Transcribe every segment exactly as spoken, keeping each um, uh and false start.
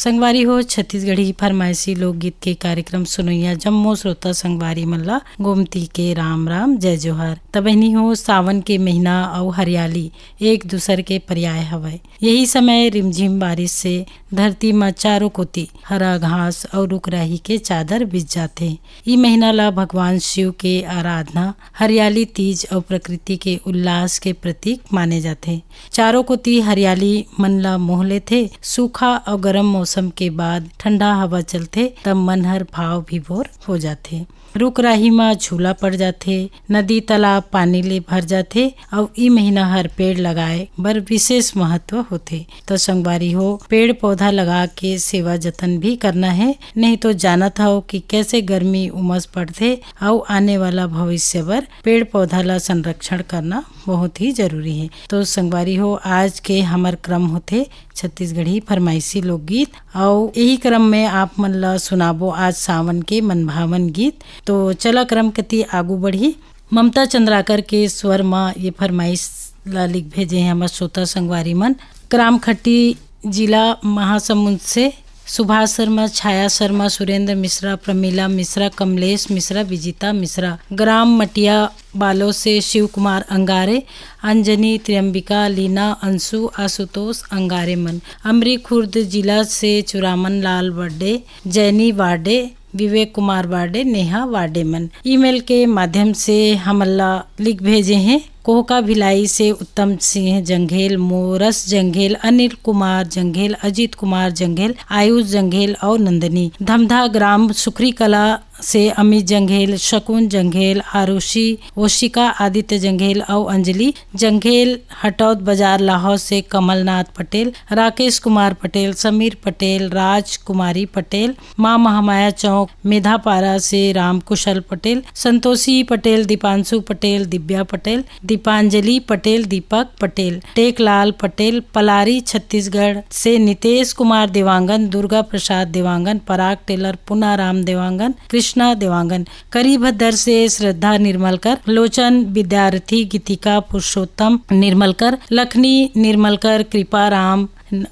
संगवारी हो, छत्तीसगढ़ी फरमाइशी लोकगीत के कार्यक्रम सुनइया जम्मो श्रोता संगवारी मन ला गोमती के राम राम, जय जोहार। त बहिनी हो, सावन के महीना अउ हरियाली एक दूसर के पर्याय हवय। यही समय रिमझिम बारिश से धरती म चारों कोति हरा घास अउ रुख राही के चादर बिछ जाथे। ई महीना ला भगवान शिव के आराधना, हरियाली तीज अउ प्रकृति के उल्लास के प्रतीक माने जाथे। चारों कोति हरियाली मन ला मोह लेथे। सूखा अउ गरम मौसम के बाद ठंडा हवा चलथे, तब मन हर भाव विभोर हो जाथे। रुख राही म झूला पड़ जाथे, नदी तालाब पानी ले भर जाथे अउ ई महीना हर पेड़ लगाए बर विशेष महत्व होथे। त संगवारी हो, पेड़ पौधा लगा के सेवा जतन भी करना हे, नहीं तो जानत हव कि कैसे गर्मी उमस पड़थे अउ आने वाला भविष्य बर पेड़ पौधा ला संरक्षण करना बहुत ही जरूरी हे। तो संगवारी हो, आज के हमर क्रम होथे छत्तीसगढ़ी फरमाइशी लोकगीत, अउ यही क्रम में आप मन ला सुनाबो आज सावन के मनभावन गीत। तो चला क्रम कति आगू बढ़ी। ममता चंद्राकर के स्वर म ये फरमाइश ला लिख भेजे हैं हमर श्रोता संगवारी मन। ग्राम खट्टी, जिला महासमुंद से सुभाष शर्मा, छाया शर्मा, सुरेंद्र मिश्रा, प्रमिला मिश्रा, कमलेश मिश्रा, विजिता मिश्रा। ग्राम मटिया बालो से शिव कुमार अंगारे, अंजनी, त्रियंबिका, लीना, अंशु, आशुतोष अंगारे मन। अमरी खुर्द जिला से चुरामन लाल बर्डे, जैनी वार्डे, विवेक कुमार वार्डे, नेहा वार्डे मन ईमेल के माध्यम से हमन ला लिख भेजे हैं। कोहका भिलाई से उत्तम सिंह जंघेल, मोरस जंघेल, अनिल कुमार जंघेल, अजीत कुमार जंघेल, आयुष जंघेल और नंदनी। धमधा ग्राम सुखरी कला से अमित जंघेल, शकुन जंघेल, आरुषि, ओशिका, आदित्य जंघेल और अंजलि जंघेल। हटौद बाजार लाहौर से कमलनाथ पटेल, राकेश कुमार पटेल, समीर पटेल, राजकुमारी पटेल, माँ महामाया चौक, मेधापारा से रामकुशल पटेल, संतोषी पटेल, दीपांशु पटेल, दिव्या पटेल, दीपांजलि पटेल, दीपक पटेल, टेकलाल पटेल, पलारी छत्तीसगढ़ से नितेश कुमार देवांगन, दुर्गा प्रसाद देवांगन, पराग टेलर, पुनाराम देवांगन, कृष्णा देवांगन, करीभद्दर से श्रद्धा निर्मलकर, लोचन विद्यार्थी, गीतिका पुरुषोत्तम निर्मलकर, लखनी निर्मलकर, कृपा राम,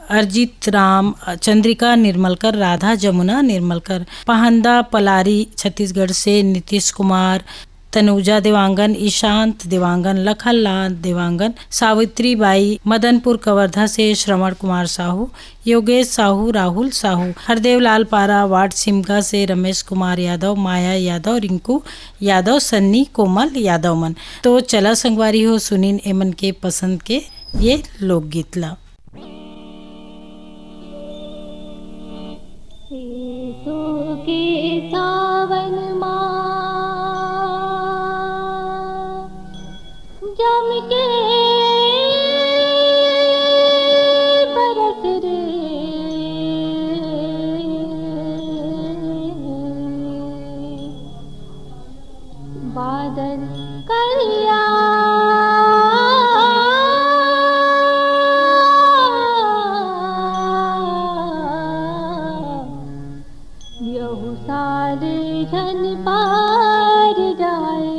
अर्जित राम, चंद्रिका निर्मलकर, राधा जमुना निर्मलकर। पहंदा पलारी छत्तीसगढ़ से नीतीश कुमार, तनुजा देवांगन, ईशांत देवांगन, लखनलाल देवांगन, सावित्री बाई, मदनपुर कवर्धा से श्रवण कुमार साहू, योगेश साहू, राहुल साहू। हरदेव लाल पारा वार्ड सिमगा से रमेश कुमार यादव, माया यादव, रिंकू यादव, सन्नी, कोमल यादव मन। तो चला संगवारी हो, सुनिन एमन के पसंद के ये लोकगीत ला। एसो के सावन मा जम के बरस रे, बादल करिया। यहू साल झन पार जाए,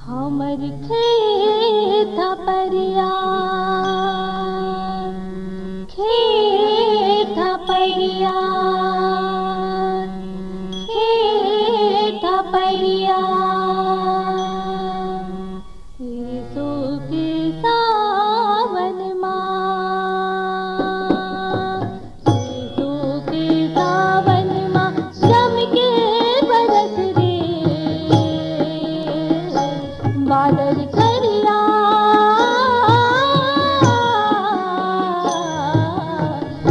हमर खेत परिया, खेत परिया, खेत परिया। यीशु के सावन मा, यीशु के सावन मा, जम के बरस रे, बादल करिया।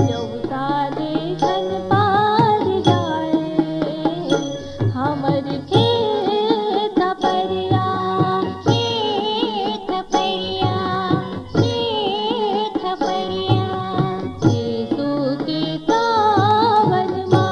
यहू साल झन पार जाए, हमर खेत परिया, खेत परिया, खेत परिया। यीशु के सावन मा।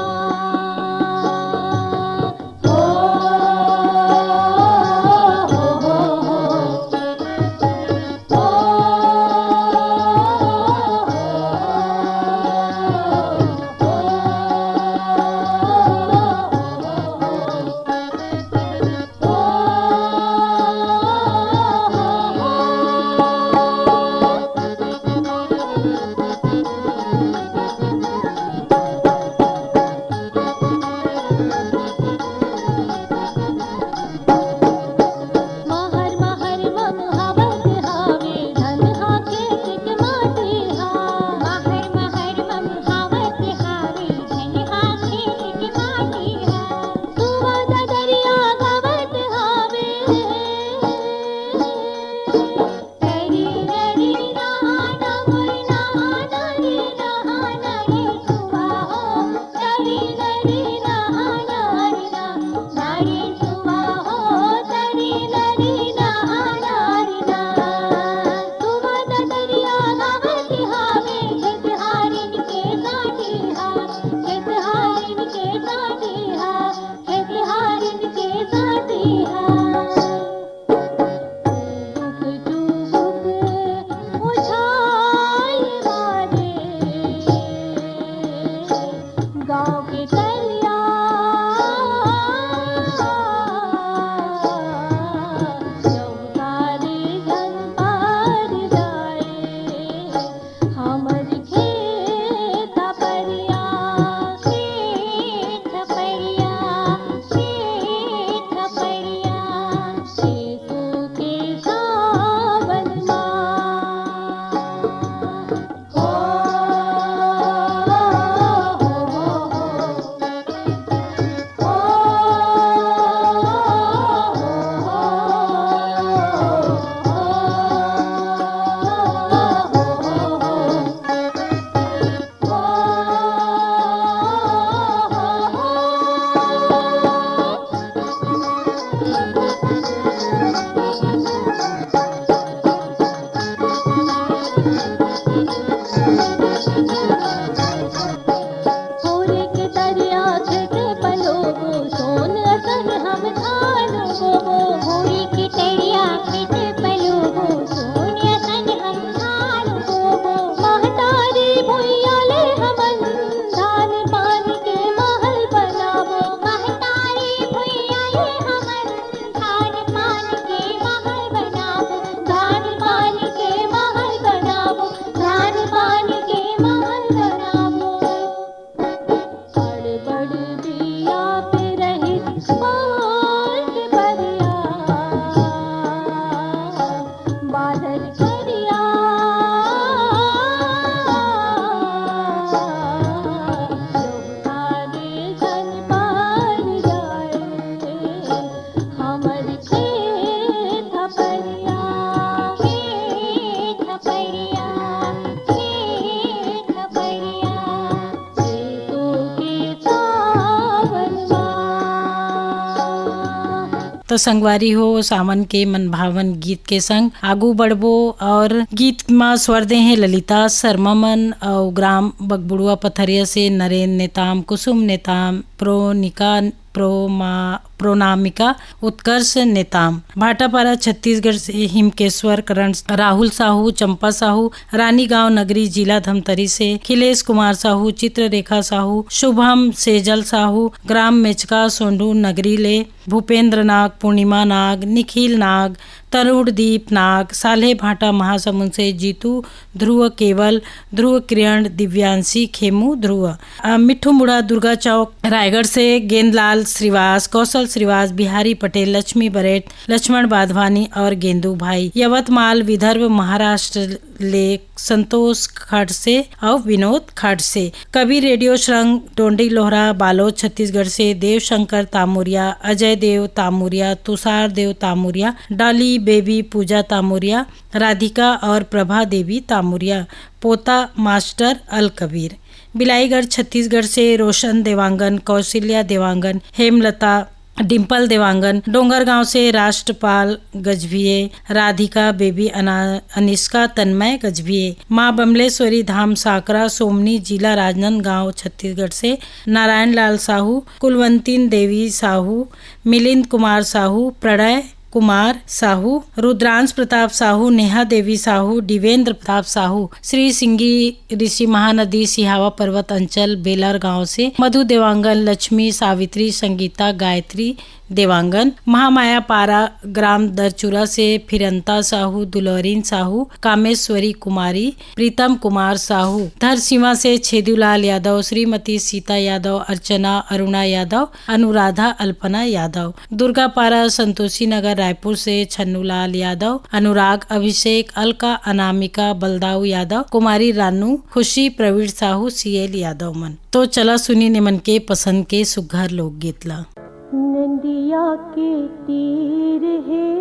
तो संगवारी हो, सावन के मनभावन गीत के संग आगू बढ़बो और गीत मा स्वर दे हे ललिता शर्मा मन और ग्राम बगबुड़ुआ पथरिया से नरेंद्र नेताम, कुसुम नेताम, प्रोनिका, प्रोमा प्रोनामिका, उत्कर्ष नेताम। भाटापारा छत्तीसगढ़ से हिमकेश्वर करण, राहुल साहू, चंपा साहू, रानीगांव नगरी, जिला धमतरी से खिलेश कुमार साहू, चित्ररेखा साहू, शुभम सेजल साहू, ग्राम मेचका, सोंडू नगरी ले भूपेंद्र नाग, पूर्णिमा नाग, निखिल नाग, तरुण दीप नाग, साल्हे भाटा महासमुंद से जीतू, ध्रुव केवल, ध्रुव किरण, दिव्यांशी, खेमू ध्रुव। अ, मिट्ठू मुड़ा दुर्गा चौक रायगढ़ से गेंदलाल श्रीवास, कौशल श्रीवास, बिहारी पटेल, लक्ष्मी बरेट, लक्ष्मण बाधवानी और गेंदू भाई। यवतमाल विदर्भ महाराष्ट्र ले संतोष खड़से और विनोद खड़से। कबीर रेडियो श्रृंग डोंडी लोहरा बालोद छत्तीसगढ़ से देवशंकर तामुरिया, अजय देव तामुरिया, तुषार देव तामुरिया, डॉली बेबी पूजा तामुरिया, राधिका और प्रभा देवी तामुरिया, पोता मास्टर अल कबीर। बिलाईगढ़ छत्तीसगढ़ से रोशन देवांगन, कौशल्या देवांगन, हेमलता, डिंपल देवांगन, डोंगरगांव से राष्ट्रपाल गजभिये, राधिका बेबी अना-, अनिष्का तन्मय गजभिये, माँ बमलेश्वरी धाम साकरा सोमनी जिला राजनांदगांव छत्तीसगढ़ से नारायण लाल साहू, कुलवंतीन देवी साहू, मिलिंद कुमार साहू, प्रणय कुमार साहू, रुद्रांश प्रताप साहू, नेहा देवी साहू, दिवेंद्र प्रताप साहू, श्री सिंगी ऋषि महानदी सिहावा पर्वत अंचल बेलर गांव से मधु देवांगन, लक्ष्मी, सावित्री, संगीता, गायत्री देवांगन, महामाया पारा ग्राम दरचूरा से फिरंता साहू, दुलौरीन साहू, कामेश्वरी कुमारी, प्रीतम कुमार साहू, धरसीवा से छेदूलाल यादव, श्रीमती सीता यादव, अर्चना, अरुणा यादव, अनुराधा, अल्पना यादव, दुर्गापारा, संतोषी नगर, रायपुर से छन्नूलाल यादव, अनुराग, अभिषेक, अलका, अनामिका, बलदाऊ यादव, कुमारी रानू, खुशी, प्रवीण साहू, सीएल यादव मन। तो चला सुनी निमन के पसंद के सुघर लोकगीत ला। नदिया के तीर हे,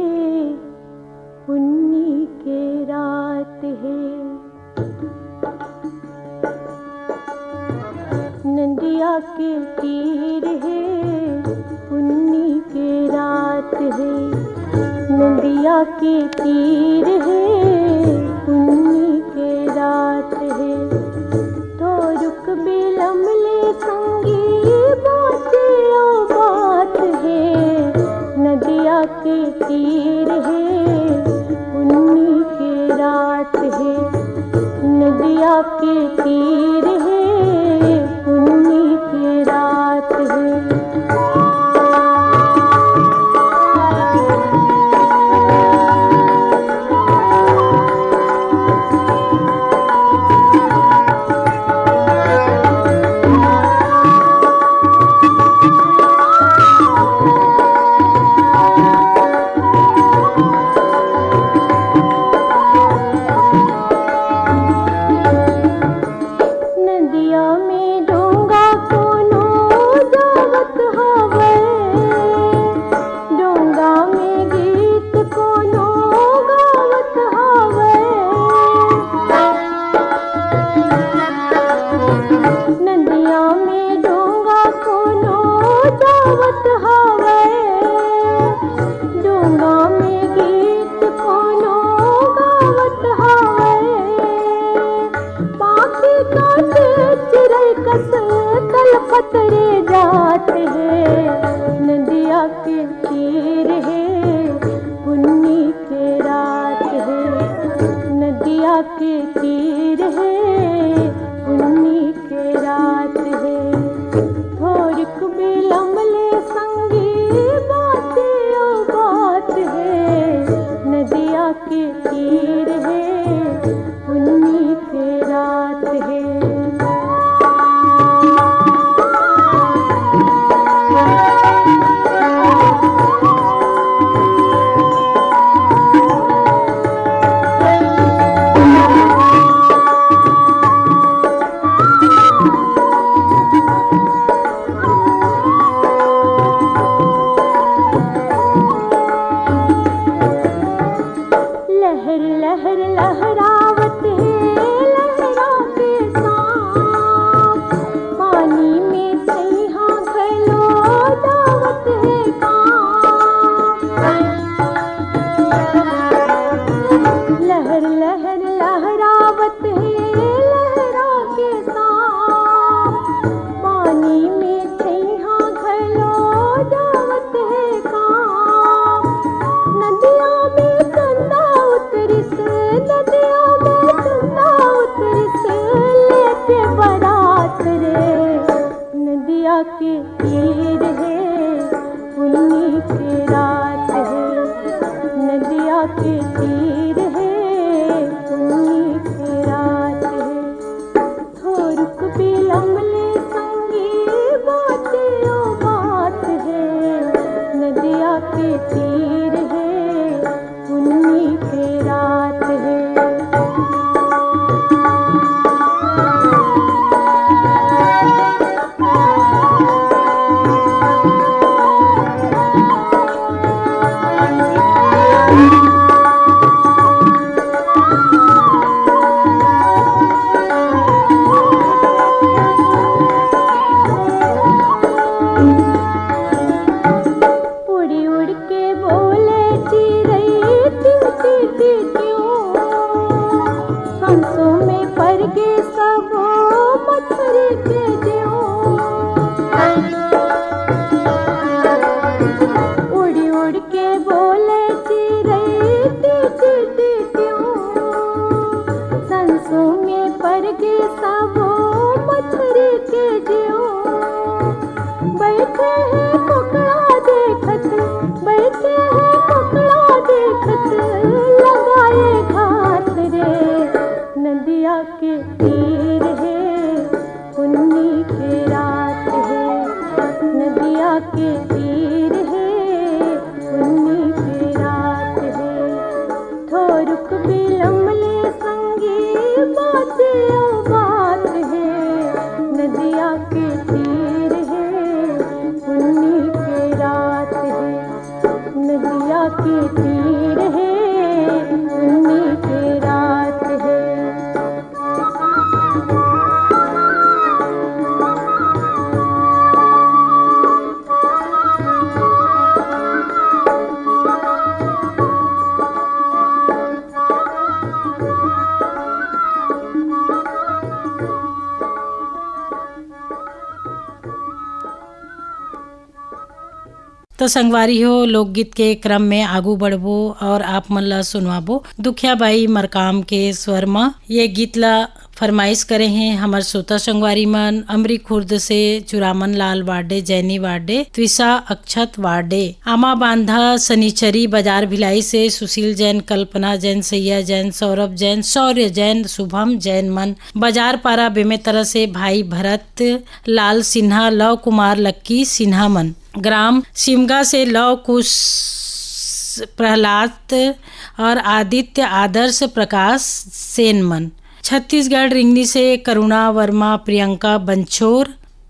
पुन्नी के रात हे। नदिया के तीर हे, पुन्नी के रात हे। नदिया के तीर हे, पुन्नी के रात हे। थोरुक बिलम ले संगी बात ओ बात हे। नदिया के तीर हे, पुन्नी के रात हे। नदिया के तीर हे, पुन्नी के रात हे। नदिया में डोंगा कोनो जावत हवय, डोंगा में गीत कोनो गावत हवय। नदिया में डोंगा कोनो जावत हवय, डोंगा में गीत कोनो गावत हवय। पाखी काटे चिरई कस तलपत रे जात हे। नदिया के तीर हे, पुन्नी के रात हे। नदिया के तीर हे, पुन्नी के रात हे। थोरिक बिलम ले संगी बात ओ बात हे। नदिया के तीर हे, पुन्नी के रात हे। लहर लहर लहरावत हे लहरा के सांप, पानी में सैहा घलो डावत हे कांप। लहर लहर लहरावत हे लहरा के सांप, पानी में छइहां घलो जावत हे कांप। नदिया में चंदा उतरिस, नदिया में चंदा उतरिस, लेके बरात रे। नदिया के तीर हे, पुन्नी के रात हे। नदिया के तीर हे, पुन्नी के रात हे। थोरुक बिलम ले संगी, बात ओ बात हे। नदिया के तीर हे, पुन्नी के रात हे। उड़ी उड़ के बोले चिरई, टिव टिव टिव टिव। हंसों में पर गे सबो मछरी के जीव। उड़ी उड़ के बोले चिरई, टिव टिव टिव टिव। हंसों में पर गे सबो मछरी के जीव। बैठे हैं कोकड़ा देखत, बैठे हैं कोकड़ा देखत, लगाए घात रे। नदिया के तीर हे, पुन्नी के रात हे। नदिया के तीर हे, पुन्नी के रात हे। थोरुक बिलम ले संगी, बात ओ बात हे। नदिया के तीर हे, पुन्नी के रात हे। नदिया के तीर हे, पुन्नी के रात हे। तो संगवारी हो, लोकगीत के क्रम में आगू बढ़बो और आप मन ला सुनवाबो दुखिया बाई मरकाम के स्वर म। ये गीत ला फरमाइश करे हैं हमर श्रोता संगवारी मन, अमरी खुर्द से चुरामन लाल वार्डे, जैनी वार्डे, त्विशा अक्षत वार्डे, आमा बांधा सनीचरी बाजार भिलाई से सुशील जैन, कल्पना जैन, सैया जैन, सौरभ जैन, शौर्य जैन, शुभम जैन मन, बाजार पारा बेमेतरा से भाई भरत लाल सिन्हा, लव कुमार लक्की सिन्हा मन। ग्राम सिमगा से लव कुश प्रहलाद और आदित्य आदर्श प्रकाश सेन मन। छत्तीसगढ़ रिंगनी से करुणा वर्मा, प्रियंका बंछोर।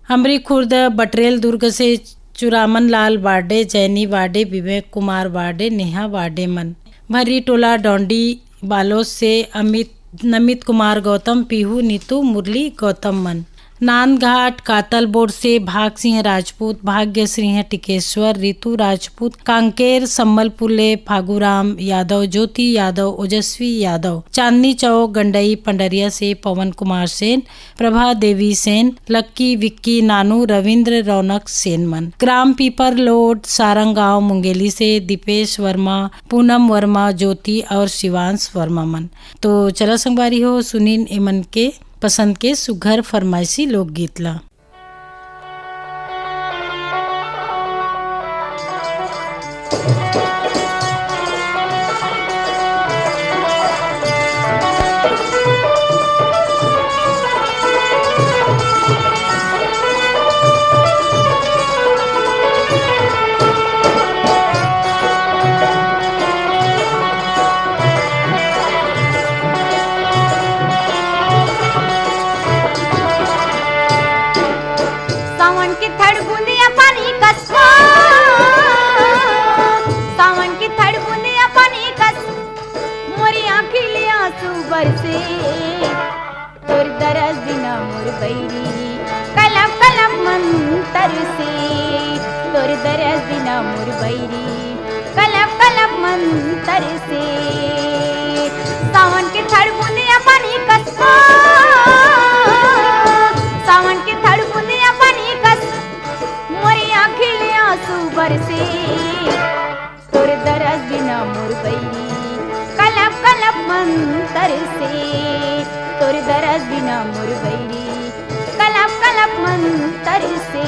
अमरी खुर्द बटरेल दुर्ग से चुरामन लाल वार्डे, जैनी वार्डे, विवेक कुमार वार्डे, नेहा वार्डे मन। भर्री टोला डोंडी बालोद से अमित, नमित कुमार गौतम, पीहू, नीतू, मुरली गौतम मन। नांदघाट कातल बोर्ड से भाग सिंह राजपूत, भाग्य सिंह टिकेश्वर, रितु राजपूत, कांकेर संबलपुर ले फागुराम यादव, ज्योति यादव, ओजस्वी यादव, चांदनी चौक गंडई पंडरिया से पवन कुमार सेन, प्रभा देवी सेन, लक्की, विक्की, नानू, रविंद्र, रौनक सेन मन। ग्राम पीपर लोड, सारंग गांव, मुंगेली से दीपेश वर्मा, पूनम वर्मा, ज्योति और शिवांश वर्मा मन। तो चला संगवारी हो, सुनिन एमन के पसंद के सुघर फरमाइशी लोकगीत ला। सावन के थड़ बूंदिया पानी कस, सावन के थड़ बूंदिया पानी कस, मोरी आँखी ले आंसू बरसे। तोर दरस बिना मोर बैरी कलप कलप मन तरसे। तोर दरस बिना मोर बैरी कलप कलप मंतर से। सावन के थड़ बूंदिया पानी कस, सावन के थड़ बूंदिया पानी कस, मोरी आँखी ले आंसू बरसे। तोर दरस बिना मोर बैरी कलप कलप मंतर से, तोर दरस बिना मोर बैरी कलप कलप मंतर से।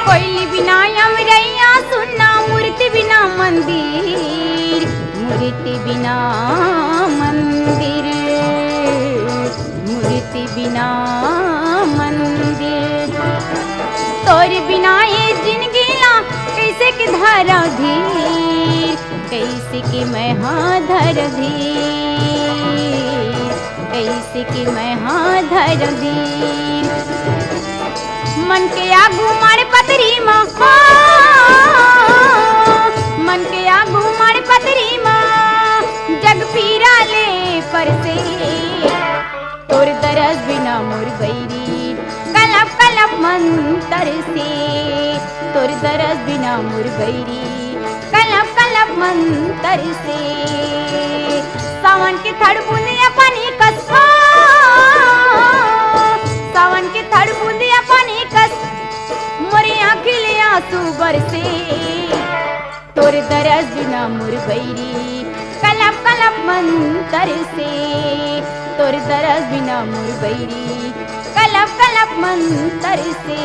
कोयली बिना अमरैया सुन्ना, मूर्ति बिना मंदिर, मूर्ति बिना मंदिर, मूर्ति बिना मंदिर। तोर बिना ये जिनगी ला कइसे के धरव धीर, कइसे के मैं हा धरव धीर, कइसे के मैं हा धरव धीर। मन के आगू माड़े पतरी मा, मन के आगू माड़े पतरी मा, जग पीरा ले परसे। तोर दरस बिना मोर बैरी कलप कलप मंतर से, तोर दरस बिना मोर बैरी कलप कलप मंतर से। सावन के थड़ बूंदिया पानी कस, सावन के थड़ बूंदिया पानी कस, मोरी आँखी ले आंसू बरसे। तोर दरस बिना मोर बैरी कलप कलप मंतर से, तोर दरस बिना मोर बैरी कलप कलप मंतर से।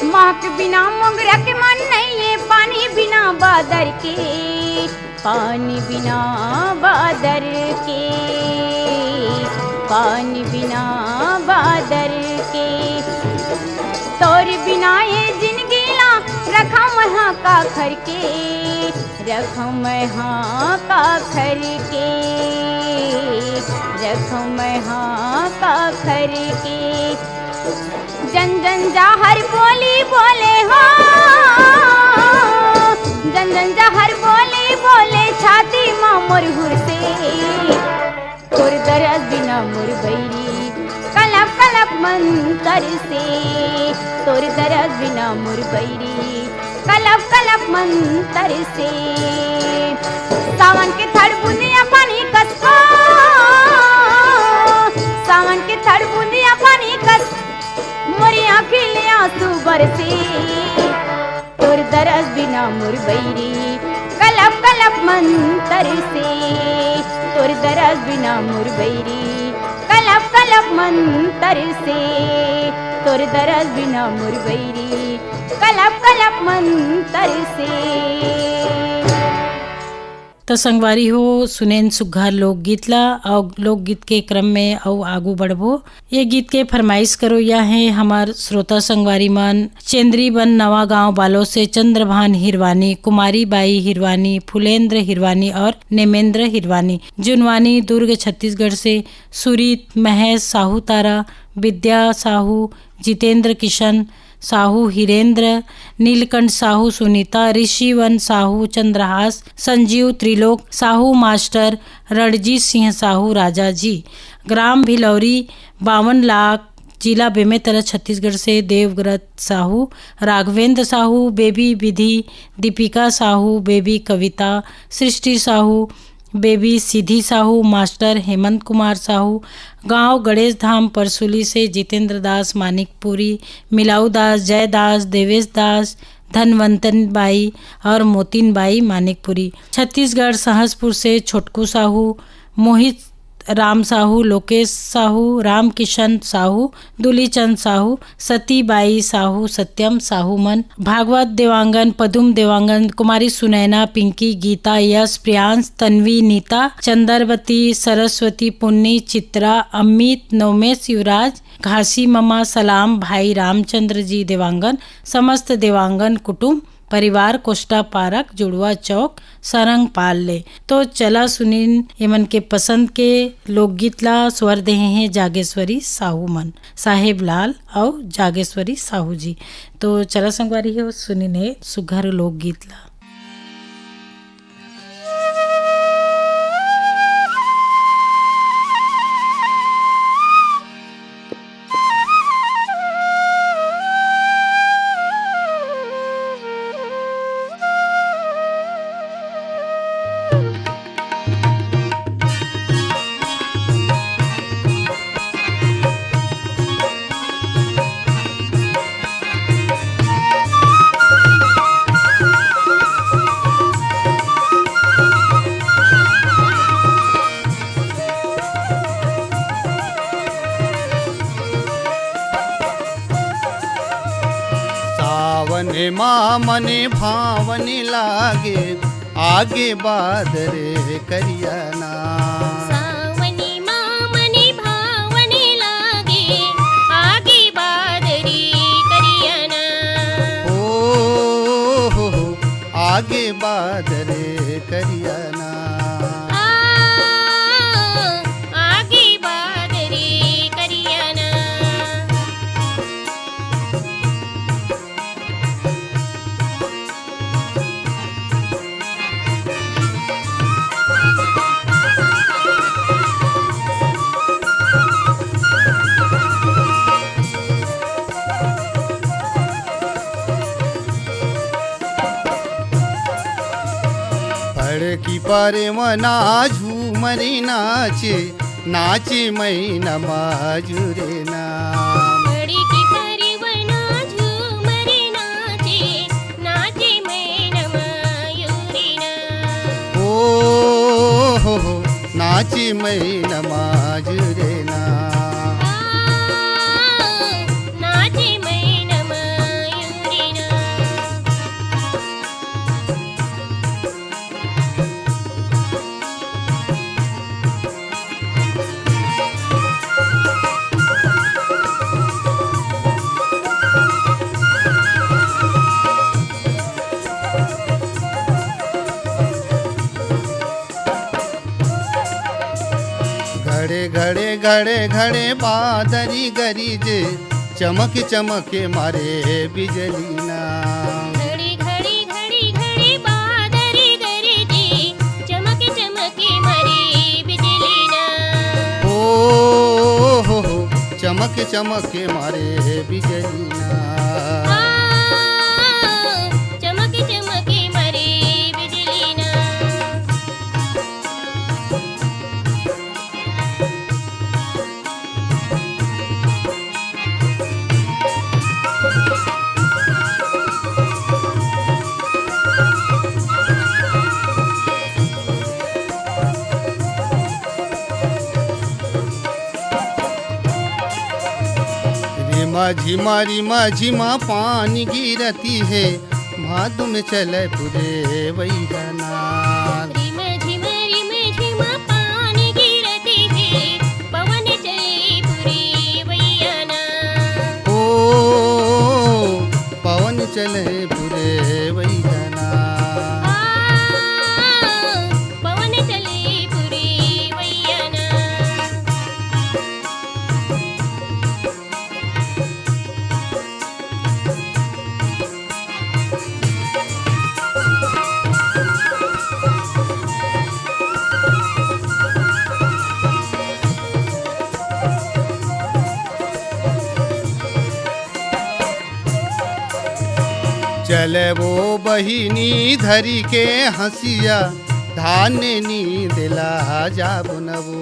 माँ के बिना मोंगरा के मन नहीं है, पानी बिना बादर के, पानी बिना बादर के, पानी बिना बादर के। तोर बिना ये जिनगी ला रखा महा का घर के, रखो मैं हाँ का घर के, रखो मैं हाँ का घर के। जन जन जाहर बोली बोले हो, जन जन जाहर बोली बोले छाती मा मोर हुरसे। तोर दरस बिना मोर बैरी कलप कलप मंतर से, तोर दरस बिना मोर बैरी कलप कलप मंतर से। सावन के थड़ बूंदिया पानी कस, सावन के थड़ बूंदिया पानी कस, मोरी आँखी ले आंसू बरसे। तोर दरस बिना मोर बैरी कलप कलप मंतर से, तोर दरस बिना मोर बैरी कलप कलप मंतर से, तोर दरस बिना मोर बैरी कलप कलप मंतर से। त संगवारी हो, सुनेन सुग्घर लोकगीत ला, अउ लोकगीत के क्रम में अउ आगू बढ़बो। ये गीत के फरमाइश करोइया है हमार श्रोता संगवारी मन, चेंद्री बन नवा गांव बालो से चंद्रभान हिरवानी, कुमारी बाई हिरवानी, फुलेंद्र हिरवानी और नेमेंद्र हिरवानी, जुनवानी दुर्ग छत्तीसगढ़ से। सुरीत, महेश, साहू तारा, विद्या साहू, जितेंद्र किशन साहू, हिरेंद्र, नीलकंठ साहू, सुनीता, ऋषिवन साहू, चंद्रहास, संजीव, त्रिलोक साहू, मास्टर रणजीत सिंह साहू, राजा जी, ग्राम भिलौरी, बावन लाख, जिला बेमेतरा, छत्तीसगढ़ से देवव्रत साहू, राघवेंद्र साहू, बेबी विधि, दीपिका साहू, बेबी कविता, सृष्टि साहू, बेबी सिद्धि साहू, मास्टर हेमंत कुमार साहू, गांव गणेश धाम परसुली से जितेंद्र दास, मानिकपुरी, मिलाऊ दास, जय दास, देवेश दास, धनवंतन बाई और मोतिन बाई मानिकपुरी। छत्तीसगढ़ सहसपुर से छोटकू साहू, मोहित राम साहू, लोकेश साहू, रामकिशन साहू, दुलीचंद साहू, सती बाई साहू, सत्यम साहू मन, भागवत देवांगन, पदुम देवांगन, कुमारी सुनैना, पिंकी, गीता, यश, प्रियांश, तन्वी, नीता, चंद्रवती, सरस्वती, पुन्नी, चित्रा, अमित, नवमेश, युवराज, घासी ममा, सलाम, भाई रामचंद्र जी देवांगन, समस्त देवांगन कुटुम परिवार, कोष्टा पारक, जुड़वा चौक, सरंग पाल ले। तो चला सुनिन एमन के पसंद के लोकगीत ला। स्वर देहे हैं जागेश्वरी साहू मन, साहेब लाल अउ जागेश्वरी साहू जी। तो चला संगवारी हो, सुनिन ए सुघर लोकगीत ला। सावन मा मने भावन लागे, आगे बादरे करियाना। सावन मा मने भावन लागे, आगे बादरे करियाना। ओ हो हो, आगे बादरे करियाना। आ, आगे बादरे करियाना। पड़की परेवना झूमर नाचे, नाचे मैना माजुरे ना। पड़की परेवना झूमर नाचे, नाचे मैना माजुरे ना। ओ हो हो, नाचे मैना माजुरे ना। आ, नाचे मैना माजुरे ना। घड़े घड़े घड़े घड़े बादरी गरजे, चमक चमक मारे बिजली ना। घड़ी घड़ी घड़ी घड़ी बादरी गरजे, चमक चमक मारे बिजली ना। ओ हो हो, चमक चमक मारे बिजली ना। आ, चमक चमक मारे बिजली ना। रिमा झिमा रिमा झिमा पानी गिरती है, भादु में चले पुरे वैहना। रिम झिम रिम झिम पानी गिरत हे, पवन चले पुरवैया ना। ओ, पवन चले पुरवैया ना। आ, पवन चले पुरवैया ना। चले वो बहिनी धरी के हंसिया, धान नींद ला जाबो न वो।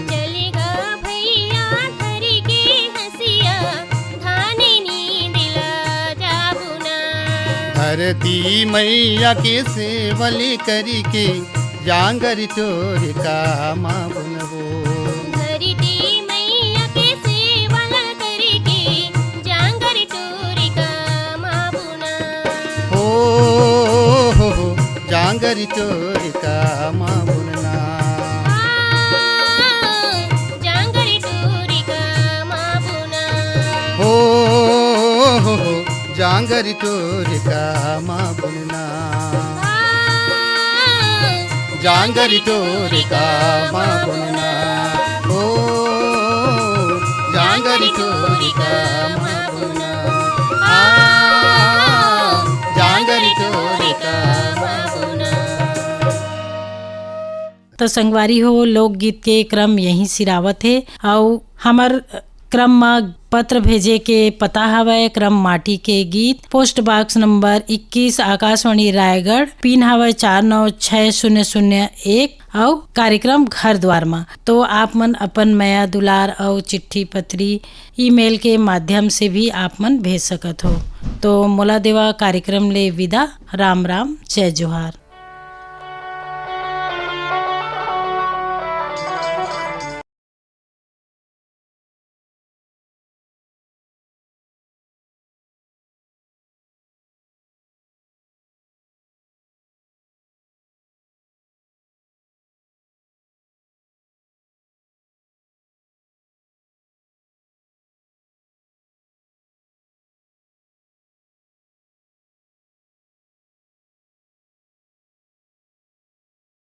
चले गा भैया धरी के हंसिया, धान नींद ला जाबो ना। धरती मैया के सेवल करिके जांगर टोरिका मा बुनबो। धरती मैया के सेवल करिके जांगर टोरिका मा बुना। हो, हो, हो, जांगर टोरिका मा बुनना। आ, जांगर टोरिका मा बुना। हो, हो, हो, जांगर टोरिका मा बुनना। आ, जांगर टोरिका मा बुनना। हो, जांगर टोरिका मा बुनना। आ, जांगर टोरिका मा बुनना। तो संगवारी हो, लोकगीत के क्रम यहीं सिरावत हे। अउ हमर क्रम म पत्र भेजे के पता हवय क्रम माटी के गीत, पोस्ट बॉक्स नंबर इक्कीस, आकाशवाणी रायगढ़, पिन हवय चार नौ छह शून्य शून्य एक, अउ कार्यक्रम घर द्वार म। तो आप मन अपन मया दुलार अउ चिट्ठी पत्री ईमेल के माध्यम से भी आप मन भेज सकत हो। तो मोला देवा कार्यक्रम ले विदा, राम राम, जय जोहार।